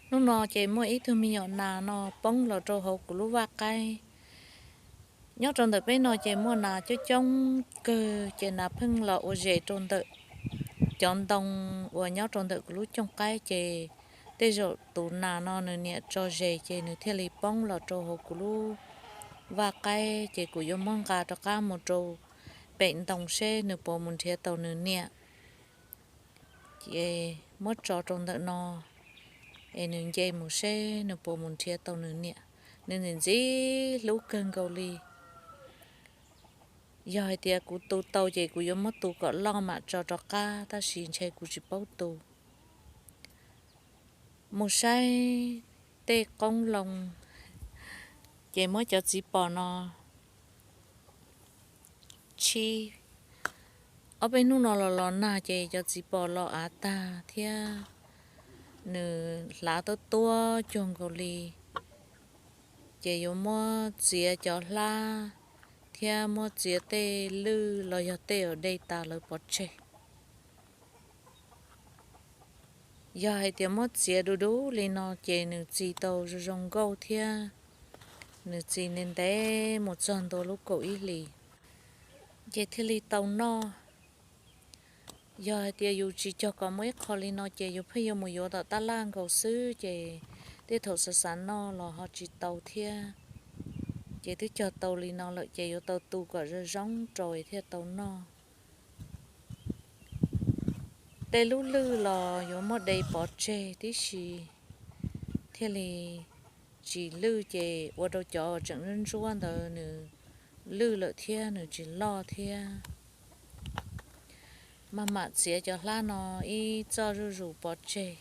Hnub no ces muaj ib tug me nyuam nas no poob los rau hauv kuv lub vaj qaib. Nyob rau ntawm peb no ces muaj nas coob coob kawg, ces nas pheej los ua zes rau ntawm cov ntoo uas nyob rau ntawm kuv lub cooj qaib, ces tej zaum tus nas no nws niam tso zes ces nws thiaj li poob los rau hauv kuv lub vaj qaib, ces kuv yuav muab nqa rov qab mus rau pem ntoo seb nws puas mus nrhiav tau nws niam. Ces muab tso rau ntawm no, es nws nce mus seb nws puas mus nrhiav tau nws niam. Nws ntxim ntxim hlub kawg nkaus li. Yog hais tias kuv tu tau ces kuv yuav muab tu kom loj mam tso rov qab, tab sis ntshe kuv tsis paub tu. Mus saib tej qoob loo, ces muab cov txiv pos no tshib. Ob peb hnub no los los nag ces cov txiv pos los av tag thiab nws hlav tuab tuab cuag nkaus li. Ces yuav muab txiav cov hlab thiab muab txiav tej lwj los yog tej uas de tas lawv pov tseg. Yog hais tias muab txiav du du li no ces nws txi tau zoo zoo nkauj thiab nws txi ntev ntev mus txog ntua lub kaum ib hlis, ces thiaj li tau noj. Yog hais tias yus tsis cog kom muaj ib qho li no ces yus pheej yuav mus yuav tom tab laj nkaus xwb, ces tej thaum xav xav noj los ho tsis tau thiab. Ces twb cog tau li no lawm ces yuav tau tu kom zoo zoo rau thiaj tau noj. Tej lub lwj los yuav muab de pov tseg tib si thiaj li tsis lwj, ces ua rau cov tseem ntsuab ntsuab ntawd nws lwj lawm thiab nws tsis loj thiab. Maj mam txiav cov hlab no ib txoj zuj zus pov tseg.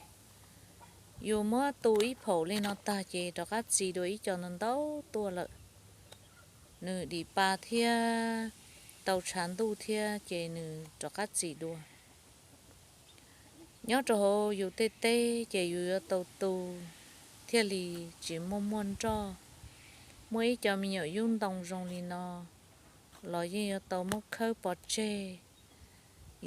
Yus muab tu ib phaum li no tag ces rov qab txi dua ib co ntau ntau tuaj lawm. Nws dim pa thiab tau tshav ntuj thiab ces nws rov qab txi dua. Nyob rau hauv yus tej teb ces yus yuav tau tu thiaj li tsis muaj muaj nroj. Muaj ib co me nyuam yub ntoo zoo li no los yeej yuav tau muab khawb pov tseg,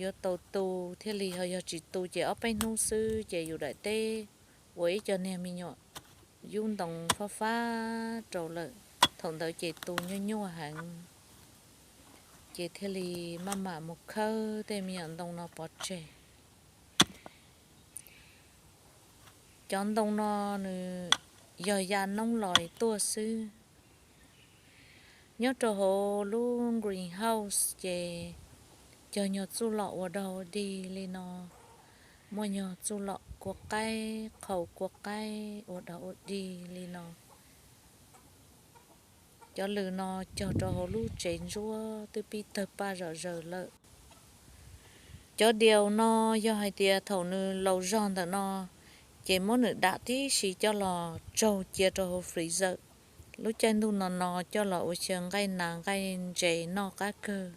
yuav tau tu thiaj li, ho yog tsis tu ces ob peb hnub xwb ces yus daim teb ua ib co niag me nyuam yub ntoo fab fab rau lawm, thaum ntawd ces tu nyuaj nyuaj heev. Ces thiaj li maj mam mus khawb tej me nyuam ntoo no pov tseg. Cov ntoo no nws yog ya noob los tuaj xwb. Nyob rau hauv lub greenhouse ces cog nyuag txuj lom ua dog ua dig li no, muaj nyuag txuj lom kua qaib, qhau kua qaib ua dog ua dig li no. Cov lws no cog rau hauv lub tsev ntsuab twb pib tawg paj zom zaws lawm. Cov diaus no yog hais tias thaum nws laus zog ntawm no, ces muab nws dam tib si coj los tsaug cia rau hauv freezer. Lub caij ntuj no no coj los ua xyaw nqaij nas nqaij ntses noj qab kawg.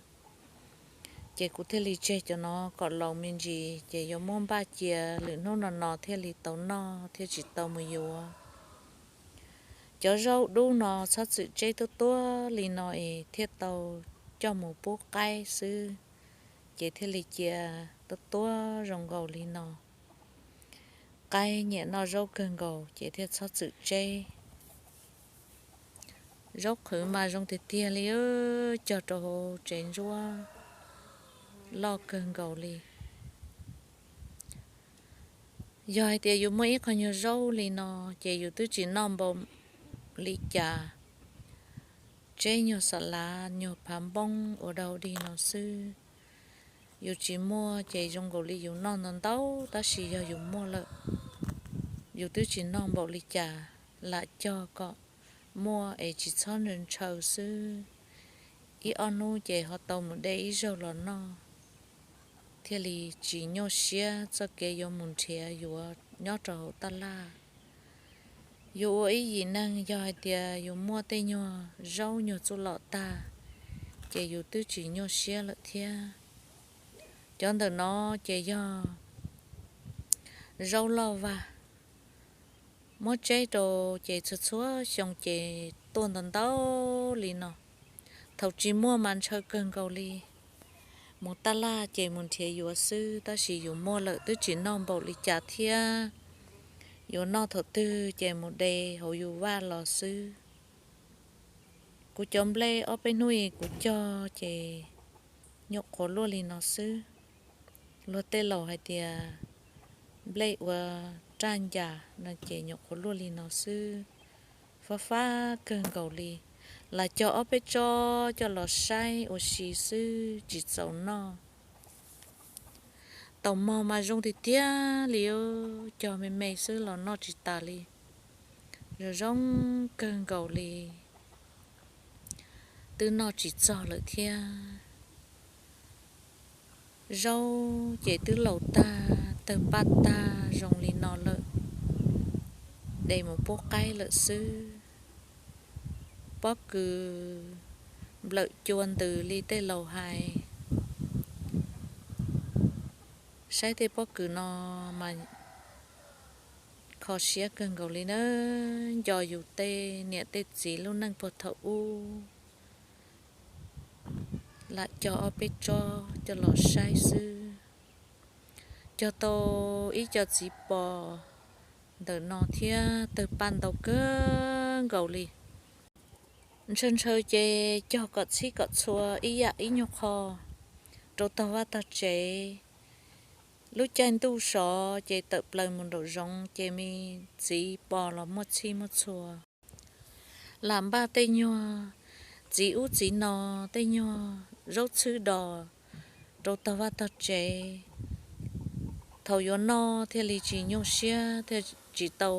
Ces kuv thiaj li tseg cov no kom laus me ntsis, ces yuav muab npaj cia lwm hnub no no thiaj li tau noj thiaj tsis tau mus yuav. Cov zaub dub no txhob txwm tseb tuab tuab li no es thiaj tau coj mus pub qaib xwb, ces thiaj li cia tuab tuab zoo nkaus li no. Qaib nyiam noj zaub kawg nkaus ces thiaj txhob txwm tseb. Zaub qhwv mas zoo tiag tiag li, cog rau hauv tsev ntsuab loj kawg nkaus li. Yog hais tias yus muaj ib qho nyuag zaub li no, ces yus twb tsis noj npaum li cas. Tseb nyuag xa lav nyuag phav npoob ua dog dig no xwb. Yus tsis muaj ces zoo nkaus li yus noj ntau ntau, tab sis yog yus muaj lawm, yus twb tsis noj npaum li cas, lam cog kom muaj es tsis txhob ntshaw xwb. Ib ob hnub ces ho tau mus de ib zaug los noj, thiaj li tsis nyuaj siab txoj kev yuav mus nrhiav yuav nyob rau hauv taj laj. Yus ua ib yim neeg yog hais tias yus muaj tej nyuag zaub nyuag txuj lom tag, ces yus twb tsis nyuaj siab lawm thiab. Cov ntawm no ces yog zaub loj vag, muab tseb rau ces txhua txhua xyoo ces tuaj ntau ntau li no. Thaum tsis muaj mas ntshaw kawg nkaus li. Mus taj laj ces mus nrhiav yuav xwb, tab sis yus muaj lawm twb tsis noj npaum li cas thiab. yuav noj thaum twg ces mus de hauv yus vaj los xwb. Kuv cov nplej ob peb hnub kuv cog ces nyuam qhuav luaj li no xwb. Luag tej laus hais tias nplej ua raj ncas no ces nyuam qhuav luaj li no xwb. Fab fab kawg nkaus li, lam cog ob peb tsob coj los saib ua si xwb tsis txaus noj. Taus mog mas zoo tiag tiag li, cog me me xwb los noj tsis tas li. Zoo zoo kawg nkaus li, twb noj tsis txog lawm thiab. Zaub ces twb laus tag tawg paj tag zoo li no lawm, de mus pub qaib lawm xwb. Pob kws nplawm cua ntws li tej laus hais. Saib tej pob kws no mas kho siab kawg nkaus li na, nco yus tej niam tej txiv lub neej puag thaum ub. Lam cog ob peb tsob coj los saib xwb. Cog tau ib co txiv pos ntawm no thiab tawg paj ntau kawg nkaus li. Ntshaw ntshaw ces cog kom txhij kom txhua ib yam ib nyuag qho rau tog vaj tog tsev. Lub caij ntuj sov ces tawm plaws mus nraum zoov ces me txiv pos los muaj txhij muaj txhua. Lam npaj tej nyuag txiv ub txiv no, tej nyuag zaub txhwb dos rau tog vaj tog tsev. Thaum yuav noj thiaj li tsis nyuaj siab, thiaj tsis tau,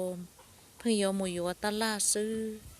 pheej yuav mus yuav tab laj xwb.